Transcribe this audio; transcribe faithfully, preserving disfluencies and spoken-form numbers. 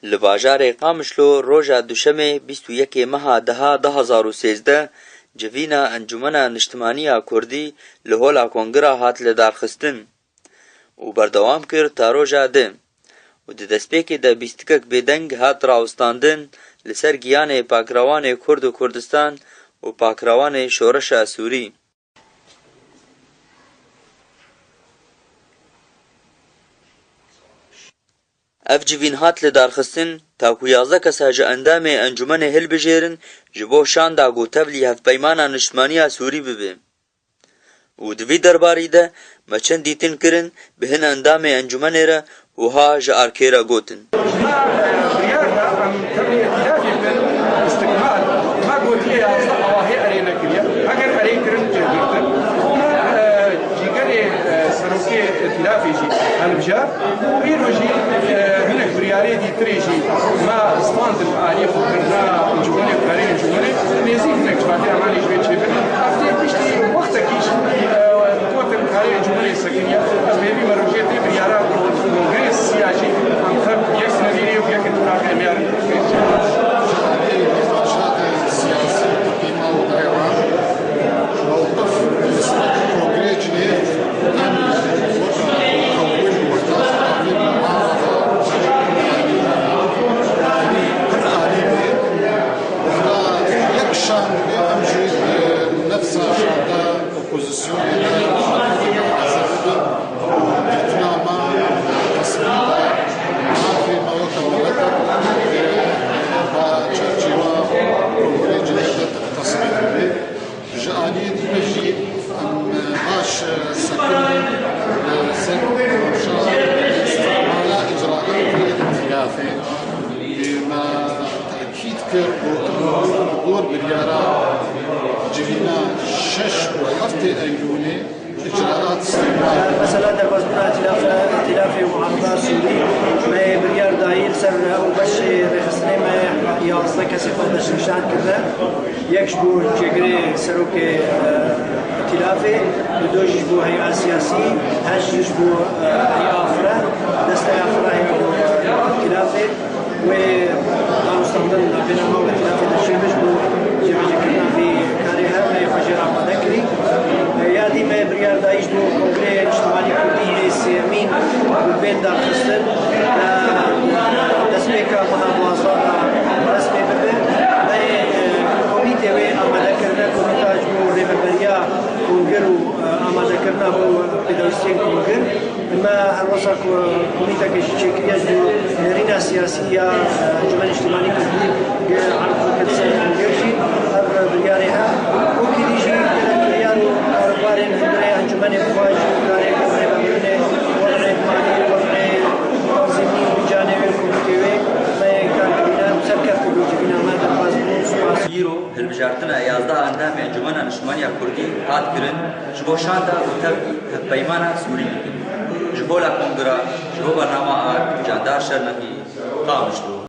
Li bajarê Qamişlo roja Duşemê bîst û yekê meha deha du hezar û sêzdeh civîna Encûmena Niştimanî ya Kurdî li Hola Kongira hat lidarxistin û berdewam kir ta roja di û di destpêkê de bîstikek bêdeng hat rawestandin li ser giyanê pakrawanê Kurd û Kurdistan û pakrawanê Şoreşa Sûrî. Ev civîn hat lidarxistin, ta ku yazdeh kesa ji endamê encûmenê hilbijêrin, ji bo şanda ku tevlî Hevpeymana Niştimanî ya Sûrî bibe. Û di vî derbarî de me çend dîtin kirin, bi hin endamê encûmenê re wiha ji arkê re gotin. Biryar da em tevlî îtîlafê bin îstikmal, me gotiye yazdeh awa hê erê nekiriye. Heger erê kirin, çêgirtin. Û me, e, cîgerê, e, serokê îtîlafê jî hilbijart. Û îro jî, e, hinek biryarê dîtirê jî me standin alî xwe kirina encûmenê, karê encûmenê. Nêzîk hinek ji batê emanê ji wê çêbin. Heftê piştî wextekî jî, e, gotin karê encûmenê sekiniye. Ez hêvî me rojê tê biryara kongrê siya jî em tev yek nivînê û yek îtifaqê em yarin. Nîqaşatê siyasî qîma û derewan mewqif nisbet kongrê Cinêv em weka tewil wexta xwe tevlî muarada, yanî pir alî bê. Wexta yek şand bê, em jî nefsa şanda opozisyonê de hazir bibin. Dîtina me, tesmîta mafê me weke miletek, e, ba çarçêwa kongrê Cinêv de tesmît bibe. Ji aliyê din jî em baş, e, sekinîn, e, ser rewşa îstîkmala îcraatê îtîlafê. Me tekîd kir ku li gor biryara civîna şeş û heftê Eylûlê îcraat îstîkmal. Mesela derbasbûna îtîlafa, îtîlafê muhareba Sûrî, me biryar dayî li ser ew beşê rêxistinê me yazdeh kesê xwe destnîşan kirine. Yek ji bo cêgirê serokê, e, îtîlafê, du jî ji bo hey'a siyasî, heşt jî ji bo, e, hey'a fire, desteya fire heye bo, e, îtîlafê. Wê danûstandin bênama wê îtîlafê de çêbe ji bo cêbecîkirina vî karê her me yê xwe jê re amade kirî. Ya dî me biryar dayî ji bo Kongreyê Niştimanî Kurdî yê sêyemîn û bên darxistin, e, destpêka meha duwazdeh de resmê bibe. Me, e, komîtê wê amade kirine, komîta ji bo rêveberiya kongir û, e, amadekirina bo pêdawîstiyên kongir. Me her wisa ku komîteke jî çêkiriye ji bo nêrîna siyasî ya, e, Encûmenê Niştimanî Kurdî, e, erd bike ser kongir jî. Ev biryarê heye. Wekî dî jî gelek biryar û karûbarên hundirê encûmenê bi xwe ji karê rêvebirinê, wez'ê malî, wez'ê tanzîmî û canê wê komîtê wê me kar kirine û serkeftin bo civîna me derbas bûn. Spas. Îro hilbijartina yazdeh endamê Encûmena Niştimanî ya Kurdî hat kirin, ji bo şanda ku tevlî Hevpeymana Sûrî bikin. Ji Hola Kongira, ji bo Bernama Ard, Candar Şermexî, Qamişlo.